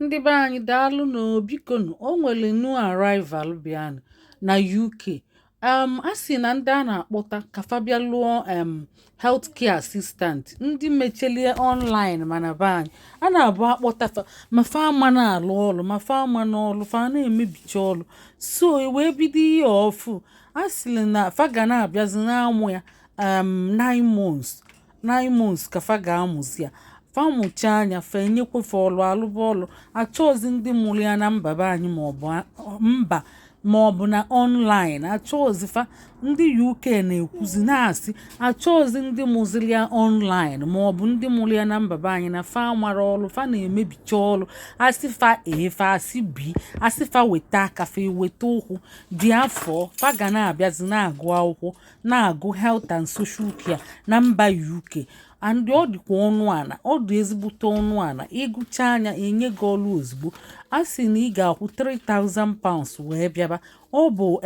Ndị be anyị, daalụ nụ. Bikonu, o nwere new arrival bịanụ na UK. A sị na ndị a na-akpọta ka fa bịa lụọ healthcare assistant, ndị mechelie online, mana be anyị a na-abụ akpọta fa, ma fa ama na-alụ ọrụ, ma fa ama n'ọrụ, fa na-emebicha ọrụ. So e wee bido ihe ọfụ a sịrị na fa ga na-abịazi na-amụ ya 9 months, 9 months ka fa ga-amụzi ya. Fa mụchaa anya, fa enyekwefe ọrụ, alụba ọrụ. Achọọzi ndị mụrụ ya na mba be anyị maọbụ mba maọbụ na online, achọọzi fa. Ndị UK na-ekwuzi na-asị achọọzi ndị mụziri ya online maọbụ ndị mụrụ ya na mba be anyị, na fa mara ọrụ, fa na-emebicha ọrụ. Asị fa A, fa asị B. Asị fa weta aka, fa eweta ụkwụ. Dị afọ fa ga na-abịazi na-agụ akwụkwọ, na-agụ health and social care na mba UK, and ọ dịkwa ọnụ ala, ọ dị ezigbote ọnụ ala. Ịgụcha anya, enye gị ọrụ ozugbo. A sị na ị ga-akwụ £3000 wee bịaba. Ọ bụ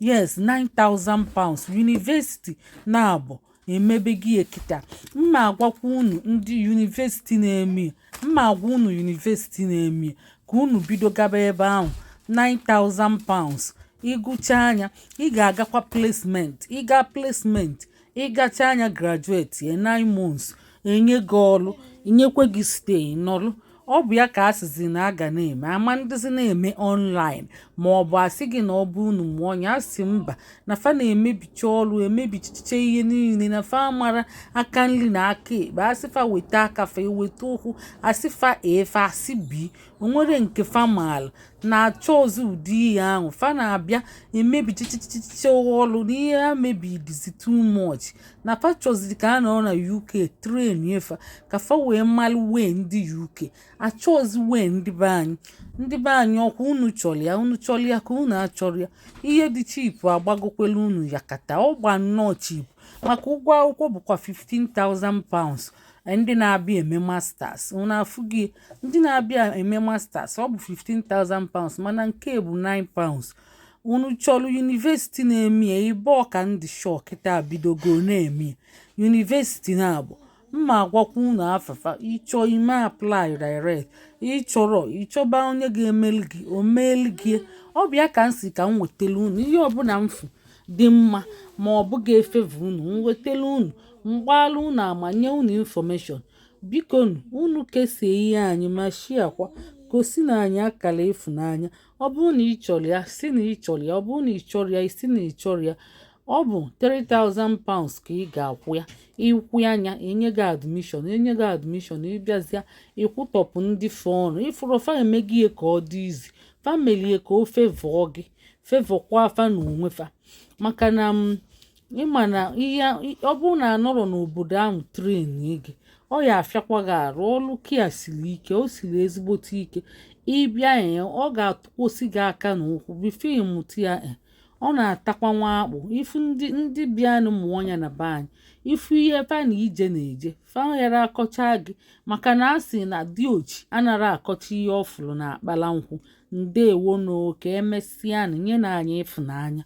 yes, £9000. University na-abụ emebe gị ekita. Mma agwakwa unu ndị university na-eme, mma agwa unu university na-eme ka unu bido gaba ebe ahụ. £9000, ịgụcha anya, ị ga-agakwa placement. Ịga placement, ịgacha anya, graduate ya 9 months, enye gị ọrụ, enyekwe gị stay nọrụ. Ọ bụ ya ka a sịzi na a ga na-eme ama ndịzi na-eme online, ma ọ bụ asị gị na ọ bụ unu mụọ ya. Asị mba, na fa na-emebicha ọrụ, emebichiche ihe niile, na fa mara aka nri na aka ekpe. Asị fa weta aka, fa eweta ụkwụ. Asị fa A, fa asị B. Onwere nke fa maala na-achọ ọzọ. Ụdị ihe ahụ fa na-abịa emebichichichiche ọrụ na ihe ha mebidizi too much, na fa chọziri ka a nọrọ na UK train fa ka fa wee malụ wee ndị UK achọzi wee ndị be anyị. Ndị be anyị, ọkwa unu chọrọ ya, unu chọrọ ya ka unu achọrọ ya. Ihe dị cheap agbagokwelu unu yakata. Ọ gba nnọọ cheap, maka ụgwọ akwụkwọ bụkwa £15,000. Ndị na-abịa eme masters, unu afụghị ndị na-abịa eme masters, ọ bụ £15,000, mana nke bụ £9. Unu chọrọ university na-eme ya ebe ọka ndị shọ kịta bidogo na-eme ya. University na-abụ mma agwakwa unu afafa. Ịchọ ime apply direct, ịchọrọ ịchọba onye ga-emeli gị, o meeli gị. Ọ bịa ka m si ka m wetara unu ihe ọbụla mfu dị mma ma ọ bụ ga-efevu unu, m wetara unu, mgbaala unu ama, nye unu information. Biko nu, unu kesie ihe anyị ma shiakwa, gosi na anyị akara ịfụnanya. Ọ bụrụ na ị chọrọ ya, si na ị chọrọ ya. Ọ bụrụ na ị chọrọ ya, isi na ị chọrọ ya. Ọ bụ £3000 ka ị ga-akwụ ya. Ịkwụ anya, enye gị admission. Enye gị admission, ịbịazịa ịkwụtọpụ ndị fe ọnụ ịfụrụ. Fa emego ihe ka ọ dị izi, fa melie ka o fevọọ gị, fevọkwa fa na onwe fa, maka na m ịma na ihe ọ bụrụ na anọrọ n'obodo ahụ train gị, ọ ya afịakwa gị arụ. Ọrụ kia siri ike, o siri ezigbote ike. Ịbịa ya, ọ ga-atụkwasị gị aka n'ụkwụ before ịmụta ya. Ọ na-atakwa nwa akpụ. Ifu ndị bịanụ mụọ ya na be anyị, ifu ihe fa na ije na-eje, fa ghara akọcha gị, maka na a sị na diochi anara akọcha ihe ọ fụrụ na akpala nkwụ. Ndewo n'oke, emesịanụ. Nye na anyị ịfụnanya.